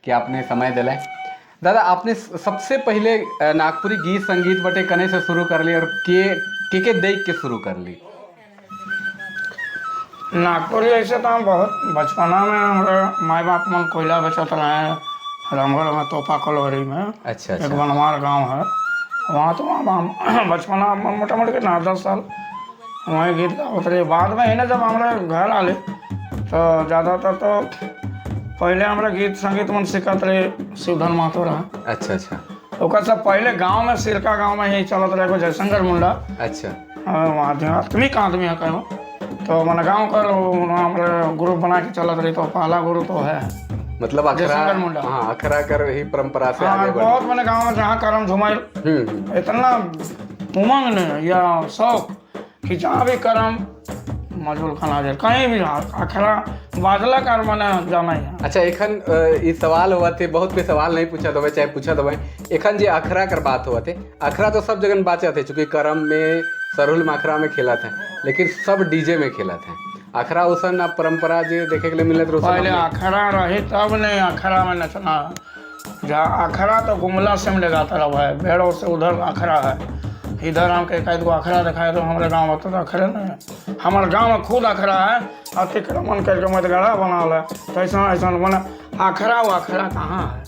कि आपने समय दिले। दादा, आपने सबसे पहले नागपुरी गीत संगीत बटे कने से शुरू कर ली और के देख के शुरू कर ली? नागपुरी ऐसे तो हम बहुत बचपना में हमारे माई बाप मन कोयला बेचत रहे रामगढ़ में, तोपा कलोरी में। एक बनवार गांव है वहाँ, तो वहाँ हम बचपना में मोटा मोटी कितना 10 साल वहीं गीत गावत रहे। बाद में ही ना जब हमारे घर आले तो ज़्यादातर तो पहले हमारे गीत संगीत मन सिखत रहे शिवधन महतो रहा। अच्छा अच्छा ओकर से पहले गांव में, सिरका गांव में ही चलत रहे एगो जयशंकर मुंडा। आध्यात्मिक आदमी है कहो तो, मैंने गांव कर हमारे ग्रुप बना के चलत रही, तो पहला गुरु तो है। मतलब अखरा जयशंकर मुंडा। हाँ, अखरा कर ही परंपरा से आगे बढ़े। बहुत मैंने गांव में जहाँ करम झुमाई हम्म हम्म। इतना उमंग ने या शौक कि जहाँ भी करम मजबूर खान हाजिर, कहीं भी अखरा बाजला कर मैंने जाना ही है। अच्छा, एखन ई सवाल हुआ थे, बहुत पे सवाल नहीं पूछा दबे चाहे पूछा दबे। एखन जे अखरा कर बात हुआ थे, अखरा तो सब जगह बाचा थे, चूंकि करम में, सरहुल में अखरा में खेला थे, लेकिन सब डीजे में खेला थे। अखरा उसन अब परंपरा जे देखे के लिए मिले तो उसन पहले अब नहीं। अखरा रही तब नहीं अखरा में नचना। जा अखरा तो गुमला से में लगाता रहा है, भेड़ों से उधर अखरा है। इधर हमके एक आध गो अखरा दिखाए तो हमारे गांव में तो अखरे नहीं है। हमारे गांव में खुद अखरा है, अतिक्रमण करके मतगढ़ा बनाल है, तो ऐसा ऐसा मैंने अखरा, वो अखरा कहाँ है?